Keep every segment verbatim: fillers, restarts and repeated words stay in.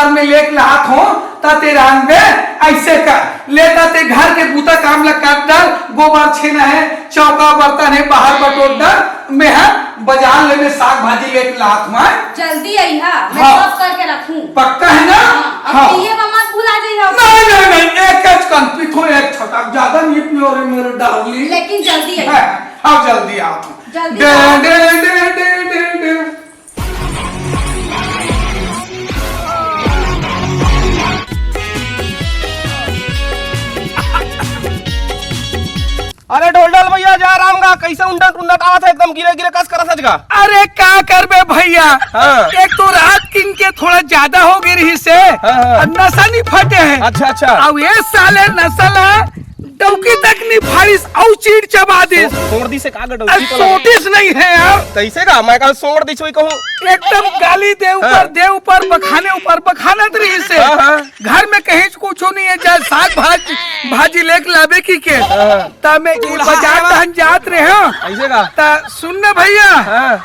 में लेके लात हो, त ते रांधबे। ऐसे कर, ले त ते घर के बूता काम ला कर डर, गोबर छेना है, चौका बर्तन है, बाहर बटोर डर, मैं ह बाजार ले में साग भाजी लेके लात हो। जल्दी आई हा, मैं हाँ। सब करके रखूं। पक्का है ना? हाँ, अब हाँ। ये मत भुला जाइए। नहीं, नहीं, नहीं, एक, एक कन पीठो, एक छोटा, ज्यादा नहीं पियो रे मेरे डार्लिंग। लेकिन जल्दी आई। हाँ, हाँ, जल्दी आत हो। जल्दी डे, आओ। Day, day, day, day, day. अरे ढोलढोल भैया, जा राम गा, कैसे उंडट उंडट आवत है, एकदम गिरे गिरे कस करत है का? अरे का करबे भैया, हाँ। एक तो रात किन के थोड़ा ज्यादा हो गई रही से, हाँ, हाँ। और नशा नहीं फटे है। अच्छा, अच्छा। अब ये साले नशा ला डौकी तक नहीं फाड़िस, औ चीड़ चबा दिस। सो-, सोड़ दिस का गडौकी अरे तो लगे। सोटिस नहीं है यार। कैसे का? मैं कल सोड़ दिस वही कहूँ। एकदम गाली दे ऊपर हाँ। दे ऊपर, बखाने ऊपर बखानत रही से। हाँ, हाँ। घर में कहीं कुछ नहीं है, चाहे साग भाजी, भाजी लेके लाबे की के। हाँ। त मैं की बाजार तहन जात रहे हाँ। ऐसे का? त सुन ना भैया। हाँ।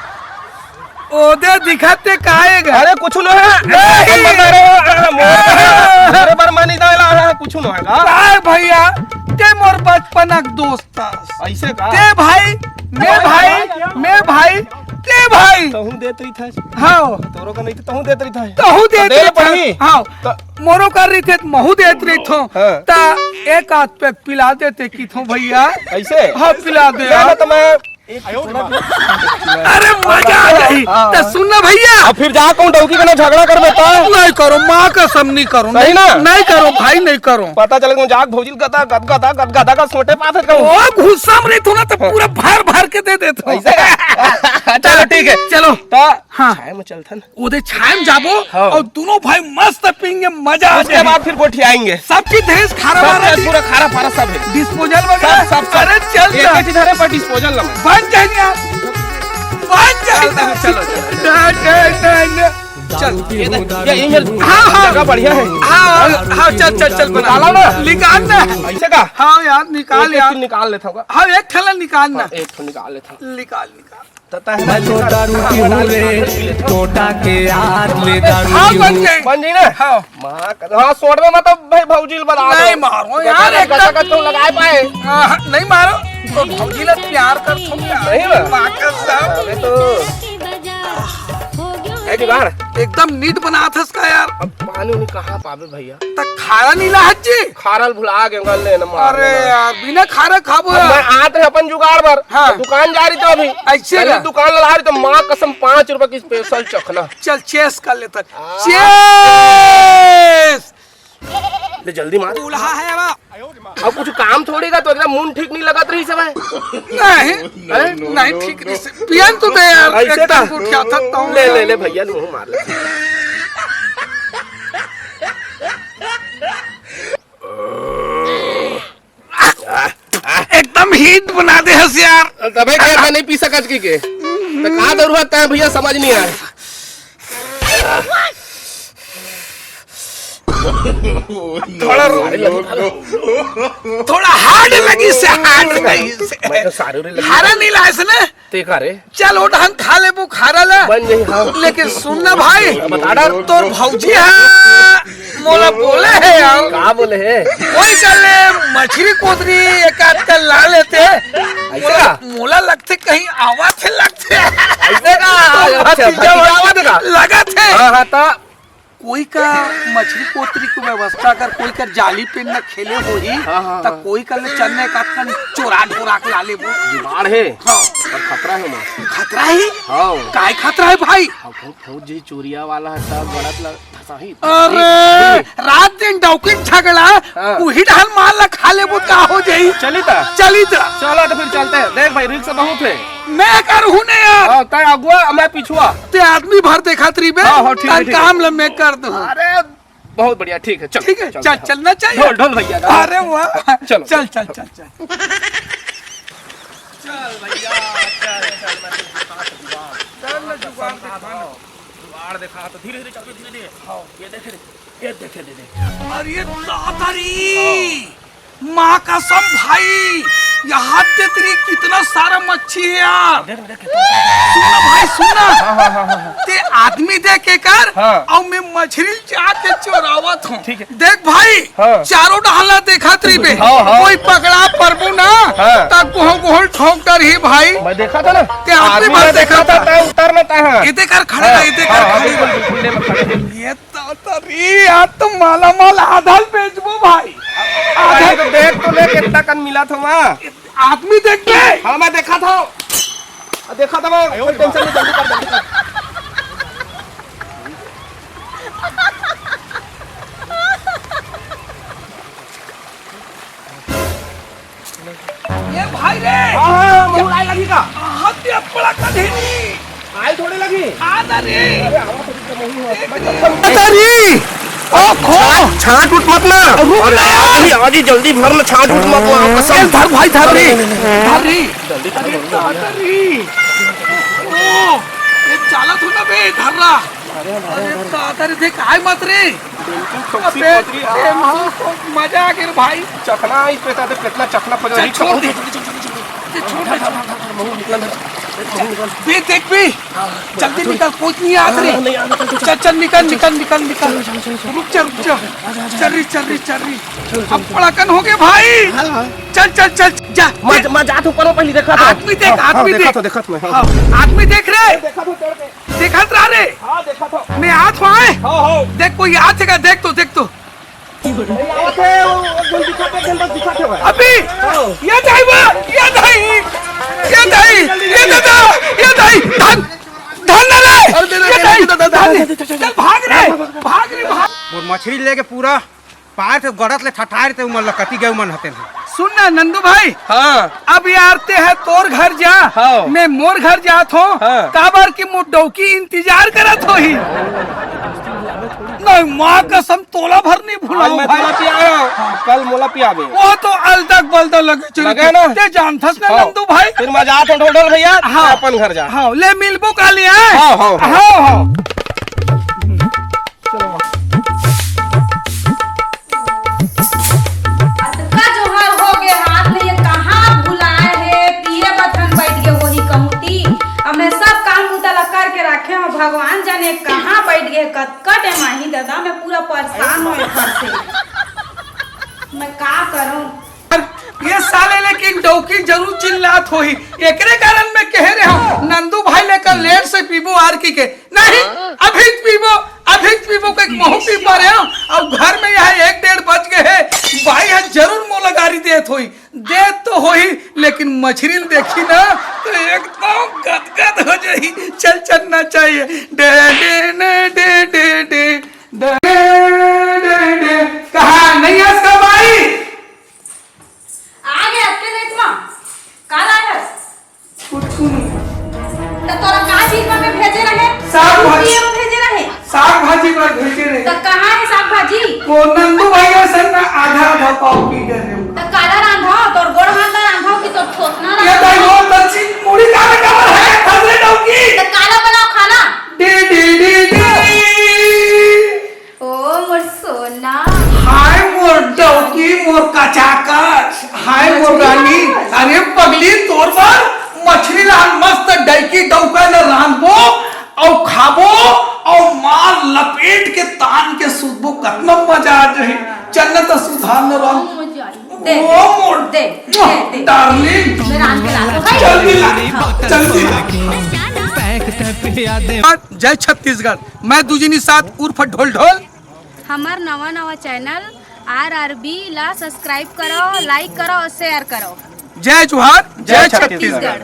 ओदे दिखत ते काहे गा? अरे कुछ न है। नहीं। हम बता रहे हो, अरे मोर, अरे बर मानी दाला, हाँ, कुछ न है का? काय भैया, ते मोर बचपनक दोस्त हस। ऐसे का? ते भाई, मैं भाई, मैं भाई, ते भाई। तहूँ देत रही था। हाँ। तोरो का नहीं तो तहूँ देत रही था। तहूँ देत दे रही था। पड़ी। हाँ। त- मोरो कर रही थे, महू देत रही थो। हाँ। त एक आध पैक पिला देते की थो भैया। ऐसे? हाँ, पिला दे ना, ना, यार। तो मैं अरे मजा आ जाई। हाँ। त सुन ना भैया। अब फिर जा कहूँ डौकी के ना झगड़ा कर बेटा। नहीं करो, माँ कसम नहीं करो। सही ना? नहीं करो भाई, नहीं करो। पता चले कहूँ जाके भौजी गदा, गद, गदा, गद, गदा का सोटे पाथे कहूँ। ओ, गुस्सा में रही थो ना तो हाँ। पूरा भर भर के दे देता हूँ। ऐसे का? चलो ठीक है। चलो। तो हाँ। छाया में चलथन। ओदे छाया में जाबो हाँ। और दोनों भाई मस्त पीएंगे, मजा आ उसके जाए। बाद फिर गोठियाएंगे। सबकी भैंस खारा सब मारा भैंस दी। पूरा खारा फारा सब है। डिस्पोजल वगैरह। सब, सब, सब। अरे चल एक जा। ही चीज है पर डिस्पोजल ना। बन जाएंगे यार। बन जाएंगे। चलो, चलो, चलो। डा, डा, डा, डा। चल। ये दे, ये, ये मेरे हाँ, हाँ। जगह बढ़िया है। हाँ, हाँ, चल, चल, चल, बना। निकाला ना। निकाल ना। ऐसे का? हाँ यार, निकाल एक, एक यार। निकाल लेता हूँ। हाँ, एक ठेला निकाल ना। हाँ, एक ठो निकाल लेता हूँ। निकाल, निकाल। तता है मैं तो दारू पीहूँ रे, टोटा के याद ले दारू हाँ, बन पीहूँ। गई। बन गई ना? हाँ। माँ का, हाँ, सोडवे में तो भाई भौजी ल बता दो। नहीं मारो यार, गचा एकदम। गचा तो लगाए पाए। हाँ, हाँ, नहीं मारो। तो भौजी ल प्यार कर, तुम प्यार। नहीं बा। माँ का सब। अबे तो है जुगाड़। एकदम नीट बनात हस का यार। अब पानी उनी कहाँ पावे भैया? त खारा नीला हज्जी। खारल भुला के गल ले न मार अरे लेना। यार, बिना खारा खाबो अब यार। मैं आत रहे अपन जुगाड़ बर। हाँ। दुकान जा रही तो अभी। ऐसे पहले ना? दुकान ला रही तो माँ कसम पाँच रुपए की स्पेशल चखना। चल, चेस कर लेता। हाँ। चेस। ले जल्दी मार। दूल्हा है बा। अब कुछ काम थोड़ी का, तो एकदम मुंह ठीक नहीं लगत रही से भाई। नहीं, हैं? नहीं, ठीक नहीं से। पियन तो दे यार, ऐसे एकदम का? उठा सकता हूँ। ले, ले, ले भैया, मुंह मार ले। एकदम हीट बना दे हस यार। तबे क्या था, नहीं पी सकत की के? तो का जरूरत है भैया, समझ नहीं आए। थोड़ा रो-, थोड़ा हार्ड लगी से, हार्ड लगी से। मैं तो सारे रे लगी। हारा नहीं लाए से ना? ते का रे? चल, ओ ढंग खा ले, वो खारा ला। बन जाई, हाँ। लेकिन सुन ना भाई, बता डर। तोर भौजी हा मोला बोले है यार। का बोले है? कोई कर ले मछली कोतरी एक आध कर ला लेते। ऐसे मोला, का? मोला लगते कहीं आवा थे लगते। ऐसे का? तो अच्छा, भतीजा भतीजा आवा थे का? लगा थे। हाँ, हाँ, ता कोई का मछली कोतरी के व्यवस्था कर, कोई कर जाली पे न खेले होही, हाँ, हाँ, त हाँ। कोई कर ले चन्ने का कन चोरा ढोरा के ला लेबो। जुगाड़ है। हाँ। पर खतरा है माँ। खतरा है? हाँ। काय खतरा है भाई? हाँ, फौज, फौज जी चोरिया वाला है, सब गलत लग, फंसाही। अरे, रात दिन डौकी झगड़ा, हाँ। उही ढाल मार ला खा लेबो, का हो जाई? चली ता? चली ता। चला तो फिर चलते हैं। देख भाई, रिस्क बहुत है। मैं करहूँ ने यार। हाँ, तै अगुआ, मैं पिछुआ। ते आदमी भर देखत रहिबे, हाँ, हाँ, ठीक है, तन ठीक है। काम ल मैं कर दूँ। अरे, बहुत बढ़िया, ठीक है, चल, ठीक है, चलते चल, हैं। चलना चाहिए। ढोल, ढोल भैया, ढोल। अरे वाह। चलो, चल, चलो। चल, चल, चल। चल भैया, चल, चल, मैं जुगाड़, जुगाड़ देखा। जुगाड़ देखा, तो धीरे-धीरे चल, धीरे-धीरे। हाँ। ये देख रे, ये देखे, दे दे। अरे दादा रे। हाँ। माँ कसम भाई, यहाँ पे तेरी कितना सारा मच्छी है यार। देख, देख, देख। सुन ना भाई, सुन ना। हाँ, हाँ, हाँ, हाँ, हाँ। ते आदमी देख एकर, हाँ। अउ मैं मछरी जाके चोरावत हूँ। ठीक है। देख भाई, हाँ। चारों डहर ला देखत रहिबे, हाँ, हाँ। कोई पकड़ा परबो ना, हाँ। त गोहूं गोहूं ठोक डरही भाई। मैं देखा था ना, ते आदमी आदमी ला देखा था। तैं उतर ना तैं, हाँ। ये देख यार, खड़े हाँ, रह, ये देख हाँ, यार, हाँ, खड़े बिल्कुल, रह। बिल्कुल, बिल्कुल, खड़े रह। ये तो री, आज तो माला माल आधा ल बेचबो भाई। आधा भाई, तो देख तो ले, कितना कन मिला था वहाँ। आदमी देख ले। हाँ, मैं देखा था। देखा था मैं, कोई टेंशन नहीं, जल्दी कर, जल्दी कर। ये भाई रे। हाँ, हाँ, हाँ, महू आए लगी का? हाँ, ते अपना का देनी। आए थोड़े लगी। आ ना रे। अरे, आवा तो एकदम महू हुआ। अरे, ओ खो। छांट उठ मत ना। रुक अरे, ना। आज ही, आज ही जल्दी भर ना, छांट उठ मत ना, कसम। ए, धर भाई, धर रे। अरे, नहीं, नहीं, नहीं। धर रे। जल्दी धर, अरे, जल्दी धर। दादा रे। ओ, ये चालत हो ना बे, धर रहा। अरे, अरे, अरे, अरे। दादा रे, देख, आए मत रे। बिल्कुल ठोकसी अबे, पतरी, ए, हाँ। मजा आ गया रे भाई। चखना, इस पे ताते कितना चखना पड़ रही। चल, छोड़ दे, छोड़ दे, छोड़ दे, छोड़ दे, छोड़ दे। बे, देख बे, जल्दी निकल, कोई नहीं आ रही। हाँ, नहीं, आ रही, चल, चल, चल। चल, चल, निकल, निकल, निकल, निकल। चल, चल, चल, चल। रुक जा, रुक जा। चल रे, चल रे, चल रे। अब पड़कन हो गए भाई। हाँ, हाँ। चल, चल, चल, जा। मैं, मैं जात हूँ, परो पहले देखा था। आदमी देख, हाँ, हाँ, आदमी देखा देख। था, देखा था मैं, हाँ। हाँ, आदमी देख रे। देखा था, चढ़ के। देखत रहा रे। हाँ, देखा था। मैं आत हूँ, आए। हाँ, हाँ। देख, कोई आत है का? देख तो, देख तो। नहीं, आते, वो, वो जल्दी दिखा, एक घंटा दिखा थे भाई। अभी? हाँ। ये दाई बा, ये दाई, ये दाई, ये दादा, ये दाई, धन, धन ना ले। अरे, दे दे, ये दे दे, दाई, दे दे, दे दे, धन। दे दे, दे दे। चल, भाग रे, भाग रे, भाग। वो मछली लेके पूरा पार के गड़त ले ठठार ते उमन ल कति गए उमन हते ना। सुन ना नंदू भाई, हाँ। अब यार ते है तोर घर जा, हाँ। मैं मोर घर जात हूँ, हाँ। काबर कि मोर डौकी इंतजार करत होही। नहीं, माँ कसम, तोला भर नहीं आज भुलाऊं मैं भाई। तोला पियाया, कल मोला पियाबे। वो तो अलदक बलदक लगे चली लगे थी। ना? ते जानथस ना हाँ। नंदू भाई? फिर मैं जात हूँ ढोल ढोल भैया, हाँ। अपन घर जा। हाँ, ले मिलबो काली, हैं? हाँ, हाँ, हाँ। हाँ, हाँ। अतका जोहर हो गे, हाथ में ये कहाँ भुलाए हे, पिए बथन बैठ गे होही कहूँ ती। अब मैं सब काम बूता ला करके राखे हूँ, भगवान जाने कहाँ बैठ गे, कतका टेम आही दादा, मैं पूरा परेशान हूँ एखर से। मैं का करूँ? ये साले लेकिन डौकी जरूर चिल्लात होही, एकरे कारण मैं कह रहा हूँ, नंदू भाई लेकर लेट से पीबो आर की के। नहीं, अभी पीबो, अभी पीबो, कहीं महू पी पा रहे हो। अब घर में यहाँ एक डेढ़ बज गए हैं, बाई है जरूर मोला गारी देत होही, देत तो होही, लेकिन मछरी ल देखी ना तो एकदम गदगद हो जाही। चल चलना चाहिए। Day, day, day, day, day, day, day, day, day, day. कहाँ नहीं है इसका बाई? आ गे अतके लेट मा। का लाय हस? कुछु नहीं। त तोला का चीज मा मैं भेजे रहे? साग भाजी। पिए मा भेजे रहे? साग भाजी मा भेजे रहे। त कहाँ हे साग भाजी? वो नंदू भैया से ना आधा आधा पाव पी गए रहे। त काला रांधव, तोर गोड़ हाथ ला रांधव कि तोर थोथना ये रांधव? दाई वो कच्ची मुड़ी काला काबर है, खजरे डौकी। त काला बनाओ खाना। Day, day, day, day. ओ मोर सोना। हाय मोर डौकी, मोर कचाकच। हाय मोर रानी। अरे पगली, तोर बर मछरी ला मस्त डौकी डौका ल रांधबो अउ खाबो अउ मार लपेट के तान के सुतबो। कतना मजा आ जाही। चल न त सुधार न राम। मजा आई। दे, ओ मोर दे, दे, दे। डार्लिंग। मैं रांध के लाती हूँ। जल्दी ला, जल्दी ला। जय छत्तीसगढ़। मैं दुजिनी साथ उर्फ ढोल ढोल। हमर नवा नवा चैनल आर आर बी ला सब्सक्राइब करो, लाइक करो और शेयर करो। जय जोहार, जय जय छत्तीसगढ़। छत्तीसगढ़।